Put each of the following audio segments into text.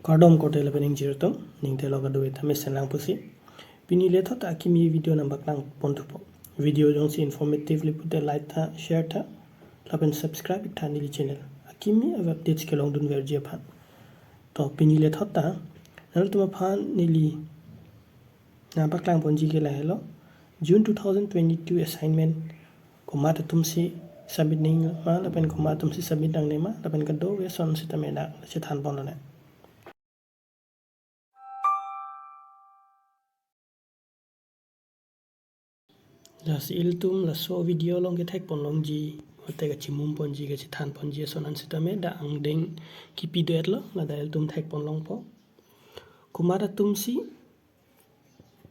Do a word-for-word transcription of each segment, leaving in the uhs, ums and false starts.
Kardom korte lapen ingjir atum, ning telo kado-et ta mesen lang pusi. Pini lethot ta akimi video nangpaklang pon thupo. Video jongsi informatively pute like tha, share tha, lapen subscribe tha neli channel. Akimi ave updates kelong dunverji aphan. To pini lethot ta, nanglitum aphan neli nangpaklang ponji ke lahelo. June two thousand twenty-two assignment komat atumsi submit nangjima, lapen komat atumsi submit nangne ma, lapen kado-et ason sitame dak chethan ponlonang. Lasi ilitum laso video along kethek ponlongji, mate kachimum ponji, kachethan ponji ason an sitame dak angdeng kipi do-etlo, ladak ilitum thek ponlongpo. Komat atumsi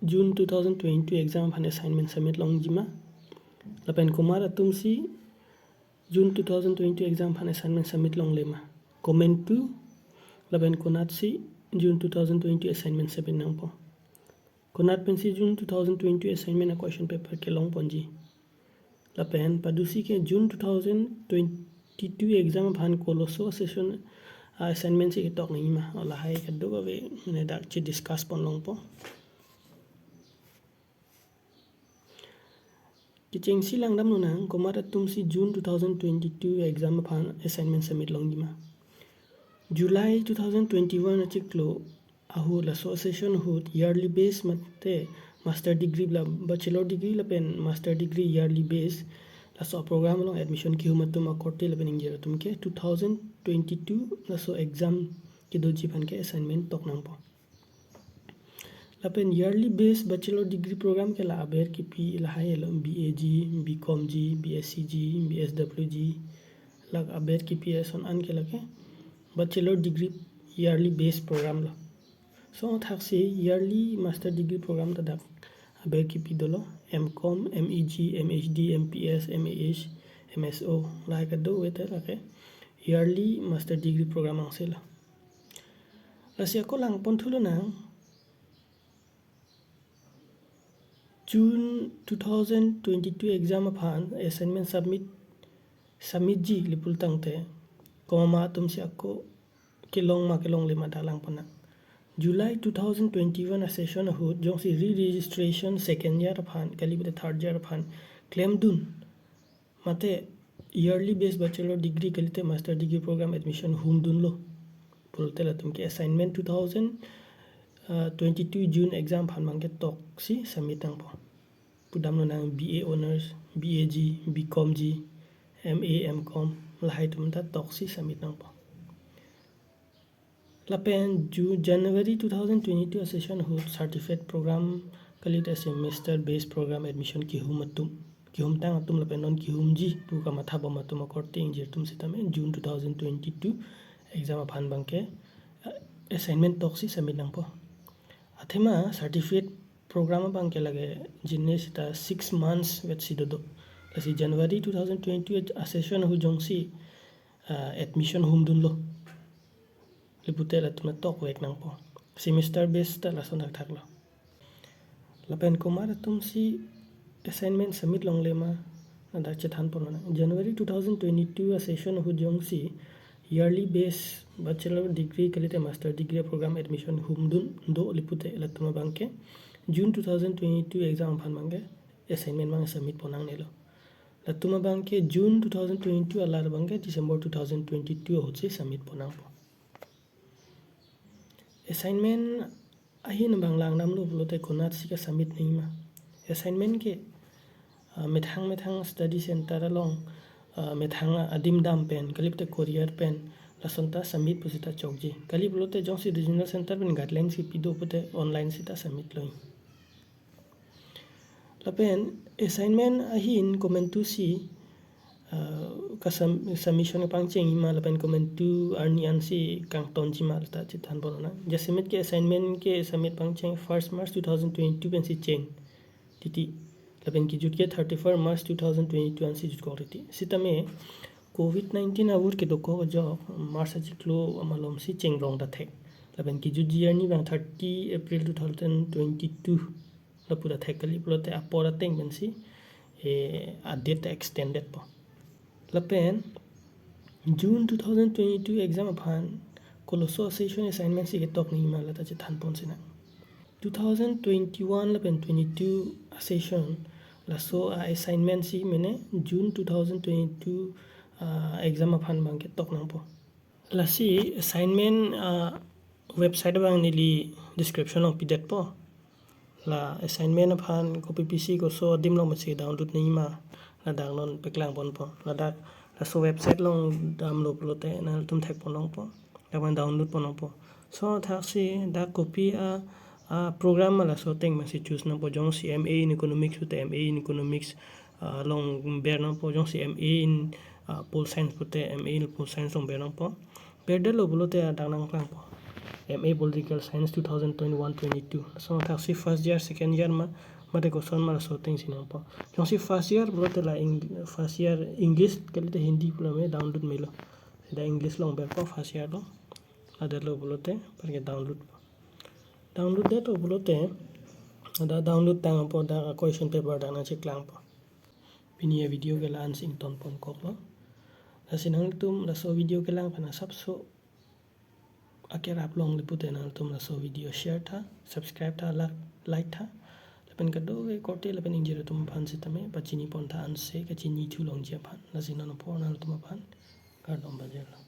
June two thousand twenty-two exam aphan assignment submit longjima, lapen komat atumsi June two thousand twenty-two exam aphan assignment submit longle ma. Komantu lapen konatsi June two thousand twenty-two assignment submit nangpo. Konat pensi June two thousand twenty-two assignment a-question paper kelong ponji. Lapen padusi ke June two thousand twenty-two exam aphan koloso session a-assignment si ketok nangjima. O lahai kadokave mane dak chediscuss ponlongpo. Kechengsi langdamlonang, komat atumsi June two thousand twenty-two exam aphan assignment submit longjima. July two thousand twenty-one achiklo ahut laso session ahut yearly base mate master degree la bachelor degree lapen master degree yearly base laso program along admission kihum atum akorte lapen ingjir atum ke two thousand twenty-two laso exam kedoji aphan ke assignment tok nangpo. Lapen yearly base bachelor degree program ke la aber kipi lahai elo, B A ji, B com ji, B S C ji, B S W ji, lak aber kipi ason an ke lake bachelor degree yearly base program lo. So thaksi yearly master degree program ta dak aber kipi dolo, M com, M E G, M H D, M P S, M A H, M S O, lahai kadokave ta lake yearly master degree program angse lo. Lasi ako lang pon thulonang, June two thousand twenty-two exam aphan assignment submit, submit ji le pulo tangte, komat atumsi ako kelong ma kelongle ma dak lang ponnang. July two thousand twenty-one a-session ahut jongsi re-registration second year aphan, kali pute third year aphan klemdun, mate yearly base bachelor degree kalite master degree program admission humdunlo pulote latum ke assignment two thousand twenty-two June exam aphan abang ke toksi submit nangpo. Pudamlonang B A honours, B A ji, B com ji, M A, M com, lahai atum ta toksi submit nangpo. Lapen Ju-, January two thousand twenty-two a-session ahut certificate program kalite semester based program admission kihum atum, kihumtang atum lapen non kihumji pu kamatha bom atum akorte ingjir atum sitame June two thousand twenty-two exam aphan abang ke, eh, assignment toksi submit nangpo. Athema certificate program abang ke lake jinne sita six months vetsi dodo. Lasi January two thousand twenty-two a-session ahut jongsi, ah, admission humdunlo le pute latum tokvek nangpo. Semester based ta lason thakthaklo. Lapen komat atumsi assignment submit longle ma, ladak chethan ponnang. January two thousand twenty-two a-session ahut jongsi yearly base bachelor degree kalite master degree program admission humdun do le pute latum abang ke June two thousand twenty-two exam aphan abang ke assignment abang submit ponnangnelo. Latum abang ke June two thousand twenty-two alar abang ke December two thousand twenty-two ahutsi submit ponnangpo. Assignment ahin abang langdamlo pulote konatsi ke submit nangjima. Assignment ke, ah, methang methang study center along, ah, methang adim dam pen, kali pute courier pen, lason ta submit pusita chokji. Kali pulote jongsi regional center pen guidelines kipi do pute online sita submit lo. Lapen assignment ahin komantusi, ah, kasam-, submission kapangchengjima lapen komantu arni ansi kangtonjima lata chethan ponnang. Jasemet ke assignment ke submit pangcheng first March two thousand twenty-two pensi cheng titi. Lapen kijut ke thirty-first March two thousand twenty-two ansi jutkok titi. Sitame covid nineteen avur kedokok ajok March achiklo amalomsi chengrong ta thek. Lapen kijutji arni abang thirty April two thousand twenty-two lapu ta thek kali pulote apor ateng pensi, eh, a-date ta extended po. Lapen June two thousand twenty-two exam aphan koloso a-session assignment si ketok nangji ma lata chethan pon sinang. Two thousand twenty-one lapen twenty-two a-session laso a-assignment si mene June two thousand twenty-two, ah, exam aphan abang ketok nangpo. Lasi assignment, ah, website abang neli description along pidetpo. La assignment aphan kopi pisi koso adim along masi download nangji ma, ladak non paklang ponpo. Ladak laso website along damlo pulote nangtum thek pon longpo. Lapen download pon longpo. So thaksi dak kopi a, a-program ma laso ateng masi choose nangpo. Jongsi M A in Economics pulote M A in Economics, ah, along ber nangpo. Jongsi M A in, ah, Pol Science pulote M A in Pol Science along ber nangpo. Berdetlo pulote ladak nangklangpo. M A Political Science two thousand twenty-one twenty-two. Laso thaksi first year, second year ma, mate koson ma laso ateng si nangpo. Jongsi first year pulote la Eng-, first year English kalite Hindi pu lame download melo. Sida English along berpo first year along. Ladak lo pulote, parke download. Download detlo pulote, ladak download tangpo, dak question paper dak nangcheklangpo. Pini a-video ke la-an si ington pon koklo. Lasi nangtum laso video kelang aphan asapso akerap longle pute nangtum laso video share tha, subscribe tha, lak-, like tha. Lapen kadokave korte lapen ingjir atum aphan sitame pachini pon tha, ansi kachini thu longji aphan. Lasi non apor nangtum aphan kardom pajirlo.